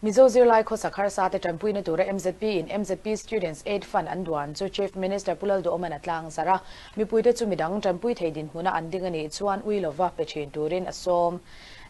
Mizo zirlai khawsak harsa te tanpuina tura MZP in MZP Students Aid Fund an duan chu Chief Minister Pu Lalduhawman a tlangzarh a, mipuite chu midang tanpui thei dinhmuna an ding a nih chuan ui lova pe thin turin a sawm.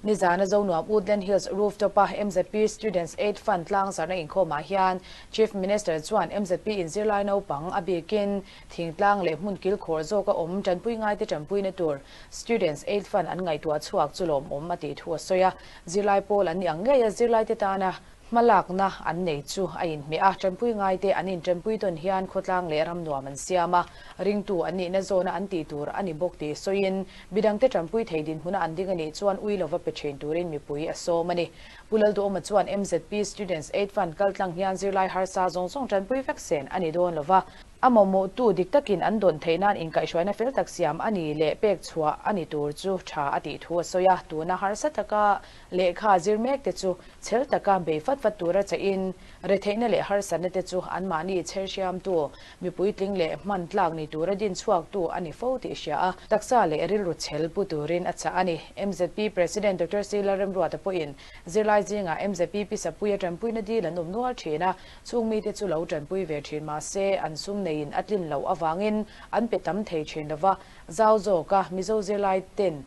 Nizana Zonuam Woodland Hills Rooftop a MZP Students Aid Fund tlangzarhna inkhawmah hian Chief Minister chuan MZP in zirlai naupang a bikin thingtlang leh hmun kilkhawr zawka awm tanpui ngaite tanpuina tur Students Aid Fund an ngaihtuah chhuak chu lawmawm a tih thu a sawi a. Zirlai pawl an ni ang ngei a, zirlaite tana hmalakna an nei chu a inhmeh a, tanpui ngaite an intanpui tawn hian khawtlang leh ram nuam an siam a, ringtu an nihna zawna an tih tur a ni bawk tih sawiin midangte tanpui thei dinhmuna an ding a nih chuan ui lova pe thin turin mipui a sawm a ni. Pu Lalduhawma chuan MZP Students Aid Fund kaltlang hian zirlai harsa zawng zawng tanpui vek sen a ni dawn lova, A mamawhtu dik takin an dawn theih nan inkaihhruaina fel tak siam a ni leh pek chhuah a ni tur chu tha a tih thu a sawi a. Tuna harsa taka lehkha zir mek te chu chhel taka bei fat fat tura cheiin retheihna leh harsatna te chu anmahni chherhriamtu, mipuitling leh hman tlak ni tura din chhuaktu a ni fo tih hria a, taksa leh rilru chhel pu turin a chah a ni. MZP President Doctor Sila Remruata pawhin zirlai zingah MZP Pisapuia tanpuina dil an awm nual thin a, Chung mite chu lo tanpui ve thin mahse an sum neiin a tlin loh avangin an pe tam thei thin lova, zau zawka Mizo zirlai ten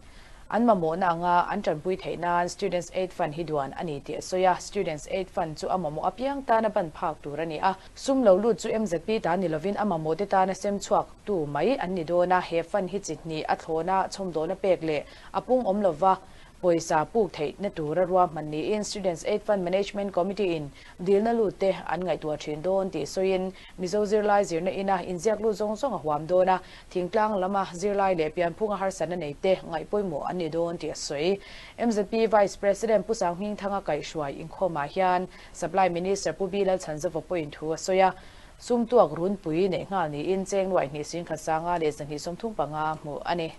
an mamawhna anga an tanpui theih nan Students Aid Fund hi duan a ni tih a sawi a, Students Aid Fund chu a mamawh apiang tana ban phak tur a ni a, sum lo lut chu MZP ta ni lovin a mamawhte tana sem chhuak tu mai an ni dawn a, he fund hi chi hnih a thlawna chhawmdawlna pek leh a pung awm lova Pawisa puk theihna tura ruahman niin Students Aid Fund Management Committee in dilna lut te an ngaihtuah thin dawn tih sawiin Mizo zirlai zirna ina inziak lut zawng zawng a huam dawn a, thingtlang lama zirlai leh pianphunga harsatna nei te ngaih pawimawh an ni dawn tih a sawi. MZP Vice President Pu Sanghmingthanga kaihhruai inkhawmah hian Supply Minister Pu B Lalchhanzova pawhin thu a sawi a, sum tuak runpui neih nghal niin cheng nuaihnih singkhat sanga leh 235 hmuh a ni.